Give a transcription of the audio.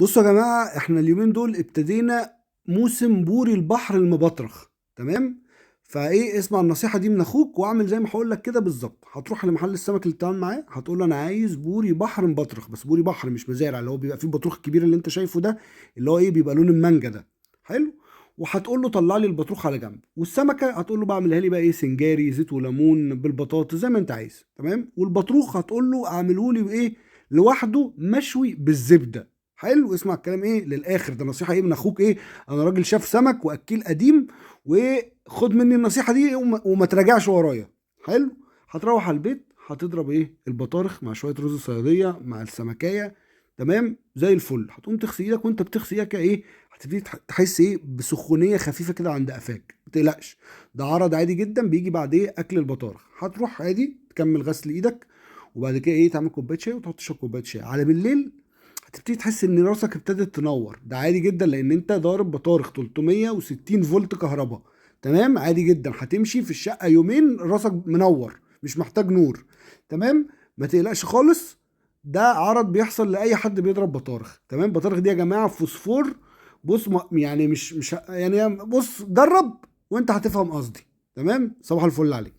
بصوا يا جماعة، احنا اليومين دول ابتدينا موسم بوري البحر المبطرخ، تمام؟ فايه، اسمع النصيحة دي من اخوك واعمل زي ما هقول لك كده بالظبط. هتروح لمحل السمك اللي بتتعامل معاه، هتقول له انا عايز بوري بحر مبطرخ، بس بوري بحر مش مزارع، اللي هو بيبقى فيه البطروخ الكبير اللي انت شايفه ده، اللي هو ايه، بيبقى لون المانجا ده. حلو. وهتقول له طلع لي البطروخ على جنب، والسمكه هتقول له بعملها لي بقى ايه، سنجاري، زيت وليمون، بالبطاطس، زي ما انت عايز، تمام؟ والبطروخ هتقول له اعمله لي بايه، لوحده مشوي بالزبده. حلو. اسمع الكلام ايه للاخر، ده نصيحة ايه من اخوك، ايه، انا راجل شاف سمك واكيل قديم، وخد مني النصيحة دي وما تراجعش ورايا. حلو. هتروح على البيت، هتضرب ايه، البطارخ مع شوية رز صياديه مع السمكيه، تمام، زي الفل. هتقوم تغسل ايدك، وانت بتغسل ايدك ايه، هتبتدي تحس ايه، بسخونيه خفيفة كده عند قفاك. ما تقلقش، ده عرض عادي جدا بيجي بعد ايه، اكل البطارخ. هتروح عادي تكمل غسل ايدك، وبعد كده ايه، تعمل كوباية شاي وتحط تشرب كوباية شاي. على بالليل هتبتدي تحس ان راسك ابتدت تنور. ده عادي جدا، لان انت ضارب بطارخ 360 فولت كهرباء، تمام؟ عادي جدا، هتمشي في الشقة يومين راسك منور، مش محتاج نور، تمام؟ ما تقلقش خالص، ده عرض بيحصل لاي حد بيضرب بطارخ، تمام؟ بطارخ دي يا جماعة فوسفور. بص، يعني مش يعني بص، جرب وانت هتفهم قصدي، تمام؟ صباح الفل عليك.